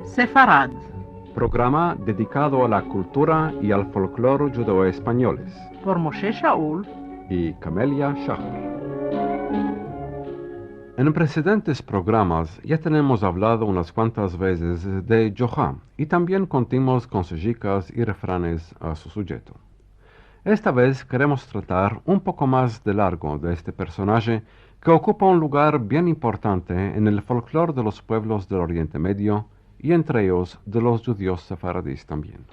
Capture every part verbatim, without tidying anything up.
Sefarad. Programa dedikado a la kultura i al folklor djudeo-espanyoles. Por Moshe Shaul i Kamelia Shahar. En presedentes programas ya tenemos avlado unas kuantas vezes de Djoha i tambien kontimos konsejikas i refranes a su sujeto. Esta vez keremos tratar un poko mas de largo de este personaje ke okupa un lugar bien importante en el folklor de los puevlos del Oriente Medio i entre eyos de los djudios sefaradis tambien.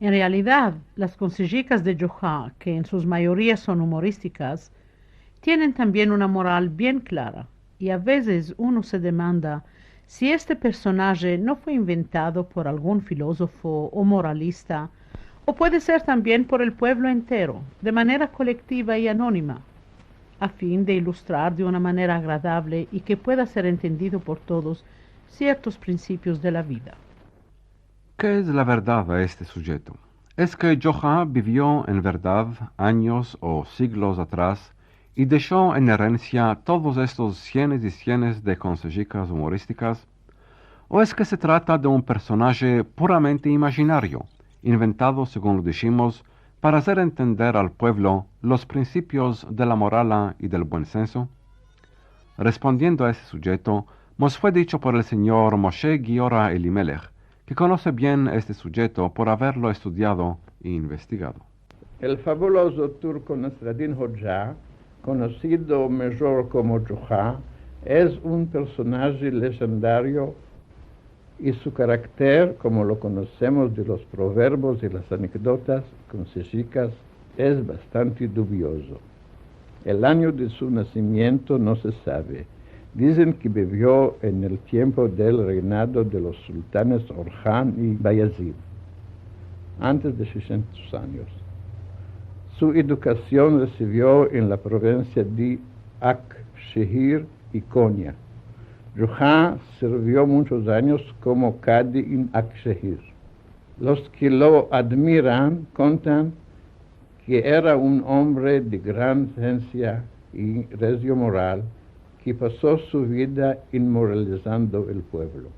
En realidad, las konsejikas de Djoha, ke en sus mayorias son umoristikas, tienen tambien una moral bien klara, i a vezes uno se demanda si este personaje no fue inventado por algun filozofo o moralista, o puede ser tambien por el puevlo entero, de manera kolektiva i anonima, a fin de ilustrar de una manera agradavle i ke pueda ser entendido por todos siertos prinsipios de la vida. Ke es la verdad a este sujeto? Es ke Djoha bivio en verdad anyos o siglos atras i desho en erensia todos estos sienes i sienes de konsejikas umoristikas? O es ke se trata de un personaje puramente imajinario, inventado, segun lo dishimos, para azer entender al puevlo los prinsipios de la morala i del buen senso? Respondiendo a este sujeto, mos fue dicho por el senyor Moshe Giora Elimelech, ke konose bien este sujeto por averlo estudiado i investigado. El fabulozo turko Nasreddin Hoca, konosido mijor komo Djoha, es un personaje lejendario i su karakter, komo lo konosemos de los proverbos i las anekdotas konsejikas, es bastante dubiozo. El anyo de su nasimiento no se save. Dizen ke bivio en el tiempo del reinado de los sultanes Orhan i Bayezid, antes de seishentos anyos. Su edukasion resivio en la provinsia de Akshehir i Konya. Djoha sirvio munchos anyos komo kadi en Akshehir. Los ke lo admiran kontan ke era un ombre de gran sensia i rezio moral, ke paso su vida inmoralizando el puevlo.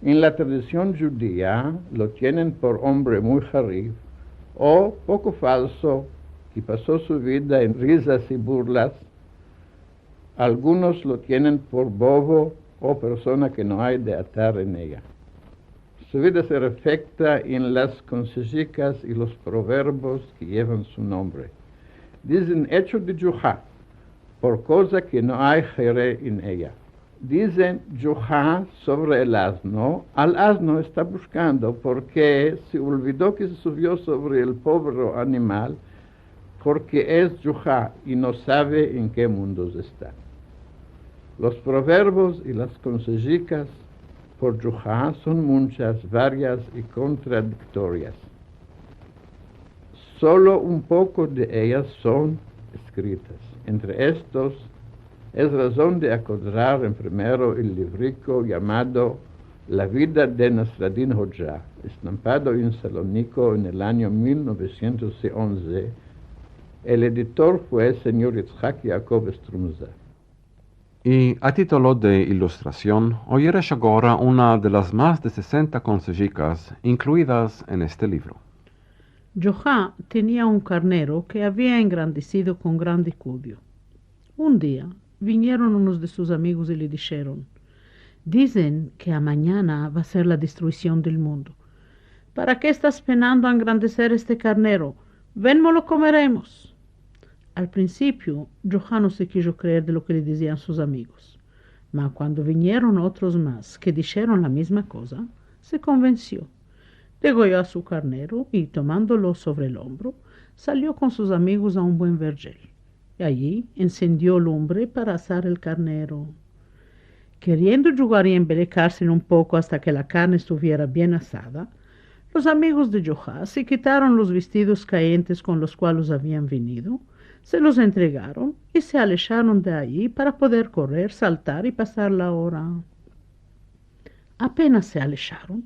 En la tradision djudia lo tienen por ombre muy harif o poko falso, ke paso su vida en rizas i burlas. Algunos lo tienen por bovo o persona ke no ay de atar en eya. Su vida se reflekta en las konsejikas i los proverbos ke yevan su nombre. Dizen echo de Djoha, por koza ke no ay haire en eya. Dizen Djoha sovre el azno, al azno esta bushkando, porke se olvido ke se suvio sovre el povre animal, porke es Djoha i no save en ke mundos esta. Los proverbos i las konsejikas por Djoha son munchas, varias i kontradiktorias. Solo un poko de eyas son eskritas. Entre estos, es razon de akodrar en primero el livriko yamado La vida de Nasreddin Hoca, estampado en Saloniko en el anyo mil novesientos i onze. El editor fue senyor Yitzhak Yaakov Strumza. I a titolo de ilustrasion, oyeresh agora una de las mas de sesenta konsejikas inkluidas en este livro. Djoha tenia un karnero ke avia engrandesido kon gran dikudio. Un dia, vinieron unos de sus amigos i le disheron: "Dizen ke amanyana va a ser la destruision del mundo. Para ke estas penando a engrandeser este karnero? Ven, mo lo komeremos." Al prinsipio, Djoha no se kijo kreer de lo ke le dizian sus amigos. Ma kuando vinieron otros mas ke disheron la mizma koza, se konvensio. Degoyo a su karnero i, tomandolo sovre el ombro, salio kon sus amigos a un buen verjel. I ayi ensendio lumbre para asar el karnero. Keriendo djugar i embelekarse un poko asta ke la karne estuviera bien asada, los amigos de Djoha se kitaron los vestidos kayentes kon los kual los avian venido, se los entregaron i se alesharon de ayi para poder korrer, saltar i pasar la ora. Apenas se alesharon,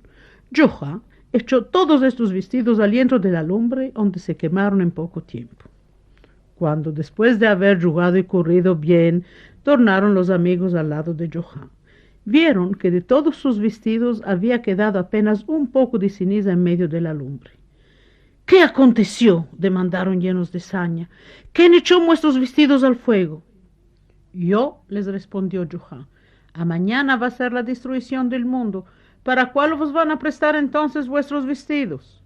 Djoha, echo todos estos vestidos al yentro de la lumbre, onde se kemaron en poko tiempo. Kuando, despues de aver djugado i kurrido bien, tornaron los amigos al lado de Djohan, vieron ke de todos sus vestidos avia kedado apenas un poko de siniza en medio de la lumbre. "Ke akontesio?", demandaron yenos de sanya. "Ken echo muestros vestidos al fuego?" "Yo", les respondio Djohan. "Amanyana va a ser la destruision del mundo. Para kualo vos van a prestar entonses muestros vestidos?"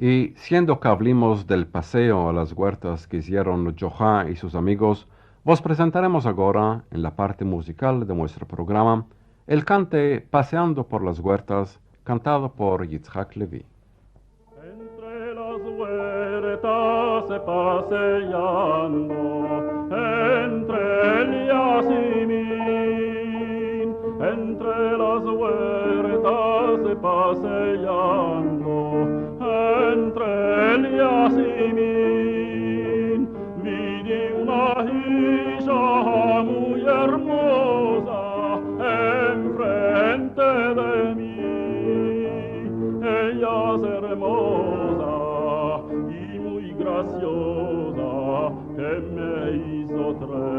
I siendo ke avlimos del paseo a las guertas ke izieron Djohan i sus amigos, vos prezentaremos agora, en la parte muzikal de muestro programa, el kante Paseando por las guertas, kantado por Yitzhak Levi. Entre las guertas paseando, entre el yazmin, entre las guertas paseando, entre el yazmin, vidi una isha muy ermoza enfrente de mi. Eya es ermoza i muy grasioza, ke me izo tresalir."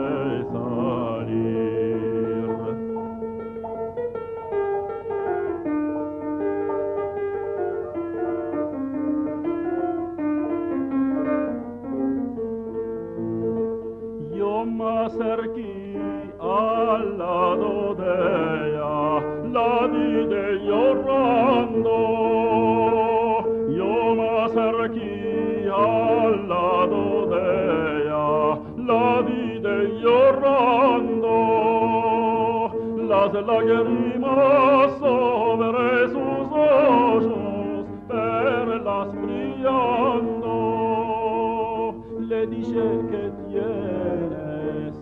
Yo me aserki al lado de eya, la vidi yorando. Yo me aserki al lado de eya, la vidi yorando. Las lagrimas sovre sus ojos, perlas briyando. Le dishe: "Ke tienes,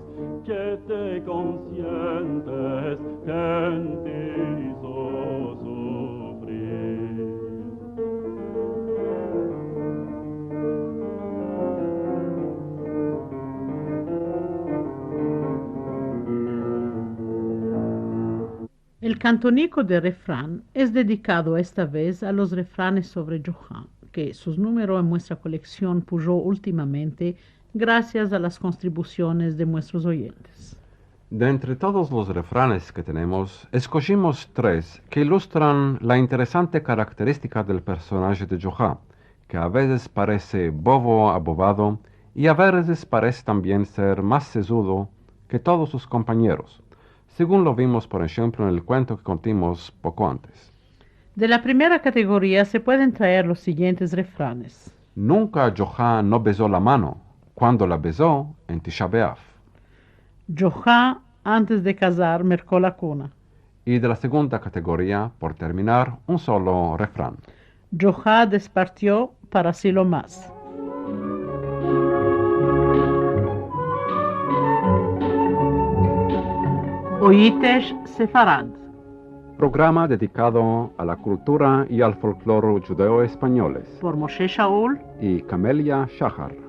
ke te konsientes, ken te izo sufrir?" El kantoniko de refran es dedikado esta vez a los refranes sovre Djohan, ke sus numero en muestra koleksion pujo ultimamente grasias a las kontribusiones de muestros oyentes. De entre todos los refranes ke tenemos, eskoshimos tres ke ilustran la interesante karakteristika del personaje de Djohan, ke a vezes parese bovo, abovado, i a vezes parese tambien ser mas sezudo ke todos sus kompañeros, segun lo vimos, por enshemplo, en el kuento ke kontimos poko antes. De la primera kategoria se pueden traer los siguientes refranes. Nunka Djohan no bezo la mano, kuando la bezo en Tisha B'Av. Djohan, antes de kazar, merko la kuna. I de la segunda kategoria, por terminar, un solo refran. Djohan despartio para si lo mas. Oyites Sefarad. Programa dedikado a la kultura i al folklor djudeo-espanyoles. Por Moshe Shaul i Kamelia Shahar.